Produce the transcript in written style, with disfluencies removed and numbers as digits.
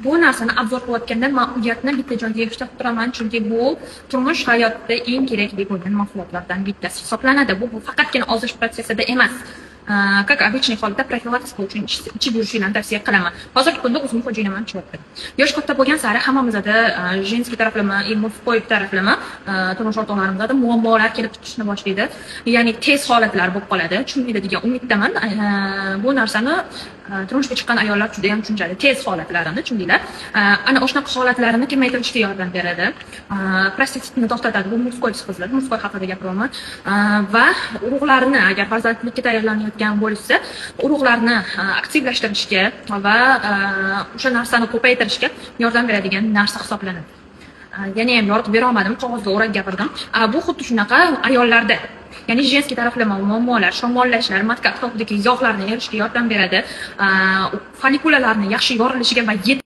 Bu narsani обзор qilayotganda man uyatni bitta joyga yig'ishtirib turaman, chunki bu turmush hayotida eng kerakli bo'lgan mahsulotlardan bittasi hisoblanadi. Bu faqatgina ozish protsessida emas. Как обычный holatda profilaktika uchun ichib yurishinglarni tavsiya qilaman. Hozirgi kunda o'zim xo'jayinim ham ichyapti. Yosh katta bo'lgan sari hammamizda женский taraflama и мужской taraflama turmush o'rtoqlarimizda muammolar kelib chiqishni boshlaydi. Ya'ni tez holatlar bo'lib qoladi. Tushunmaydi degan umiddaman. Bu narsani turmushga chiqqan ayollar juda ham tushunadi. Tez holatlarini tushundinglar. Ana o'shanaqa holatlarini kamaytirishga yordam beradi. Prostatitni to'xtatadi. Bu мужской qizlar, мужской haqida gapiryapman. Va urug'larni, agar farzandlikka tayyorlanayotgan bo'lsa, urug'larni aktivlashtirishga va o'sha narsani ko'paytirishga yordam beradigan narsa hisoblanadi. Yana ham yoritib bera olmadim, qog'ozga o'rab gapirdim. Bu xuddi shunaqa ayollarda, ya'ni женский taraflama muammolar, shamollashlar, матка atrofidagi yog'larni erishga yordam beradi. Follikulalarni yaxshi yorilishiga va